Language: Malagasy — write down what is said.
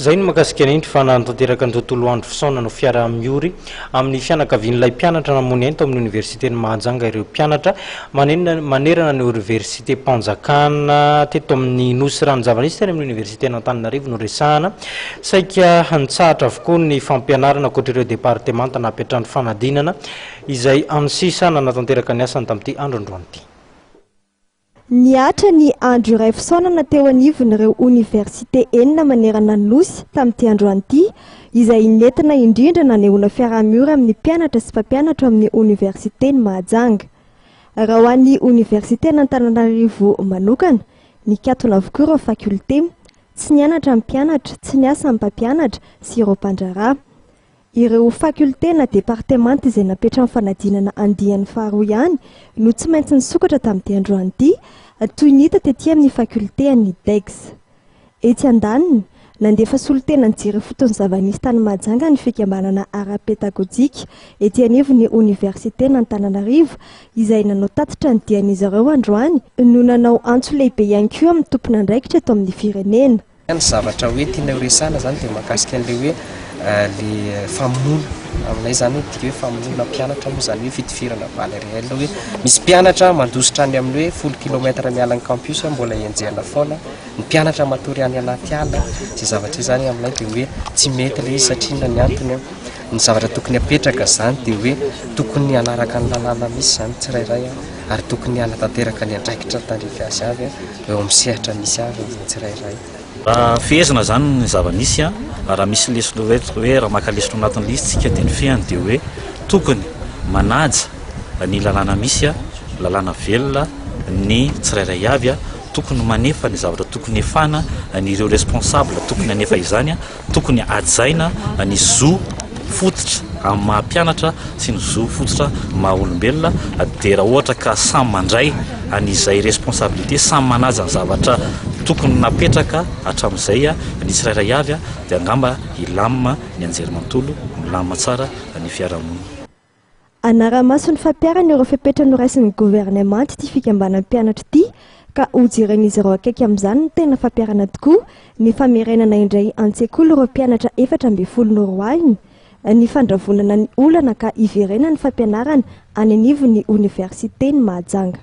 Izay no mahakasika ny fa nanatanteraka ny tontolo andro fisaonana ho fiaraha-miory amin'ny fianakavian'ilay mpianatra namoy ny ainy tao amin'ny oniversiten'i Mahajanga ireo mpianatra manerana ny oniversitem-panjakana teto amin'ny Nosy. Raha ny zava-nisy teny amin'ny oniversiten'Antananarivo no resahana, saika nitsahatra avokoa ny fampianarana ankoatra ireo departemanta nampiantrano fanadinana izay any sisa nanatanteraka ny asany tamin'ity andro androany ity. Nihatra ny andro iray fisaonana teo anivon'ireo oniversite enina manerana ny Nosy tamin'ity androany ity, izay nentina indrindra nanehoana fiaraha-miory amin'ny mpianatra sy mpampianatra ao amin'ny oniversiten'i Mahajanga. Raha ho an'ny oniversiten'Antananarivo manokana, nikatona avokoa ireo fakiolite, tsy nianatra ny mpianatra, tsy niasa ny mpampianatra sy ireo mpandraharaha. Ireo fakiolite na departemanta izay napetrany fanadinana andiany faharoa ihany no tsy maintsy nisokatra tamin'ity androany ity, toy ny hita tety amin'ny fakiolite an'ny Degs. Etsy andaniny, nandefa solontena nijery ifotony zava-nisy tany Mahajanga ny fikambanana ara-pedagojika ety anivon'ny oniversiten'Antananarivo izay nanao tatitra ny dian'izy ireo androany no nanao antso lehibe ihany koa amin'ny tompon'andraikitra eto amin'ny firenena. Ny zavatra hoe tiana ho resahana zany dia mahakasika an'ilay hoe le famonoana, aminay zany hoe midika hoe famonoana mpianatra moa zany hoe fitifirana balle réelle hoe misy mpianatra mandositra any amin'ny hoe folo kilomètre miala ny campus mbola enjehina foana, ny mpianatra matory any anaty ala, izay zavatra izay zany aminay dia hoe tsy mety ilay izy satria inona ny antony an, ny zavatra tokony hapetraka zany dia hoe tokony hanaraka ny lalàna misy zany tsirairay an, ary tokony hanatanteraka ny andraikitra tandrify azy avy an. eo amin'ny sehatra misy avy ny tsirairay. Raha fehezina izany ny zava-misy, raha misy lesona hoe hoe raha maka lesona anatin'ilay izy tsika dia ny fehiny dia hoe tokony manaja ny lalàna misy, lalàna velona ny tsirairay avy, tokony manefa ny zavatra tokony hefana ny ireo responsable tokony hanefa izany, Tokony hajaina ny zo fototra amin'ny maha mpianatra sy ny zo fototra maha olombelona dia raha ohatra ka samy mandray an'izay responsabilité, samy manaja ny zavatra tokony napetraka hatramin'izay ny tsirairay avy dia angamba hilamina ny anjerimanontolo, milamina tsara ny fiarahamonina. Hanara-maso ny fampiharana ireo fepetra noraisin'ny governemanta ity fikambanan'ny mpianatra ity ka hojeren'izy ireo akaiky amin'izany ny tena fampiharana tokoa ny famerenana indray an-tsekoly ireo mpianatra 14 noroahina, ny fandravonana ny olana ka hiverenan'ny fampianarana any anivon'ny oniversiten'i Mahajanga.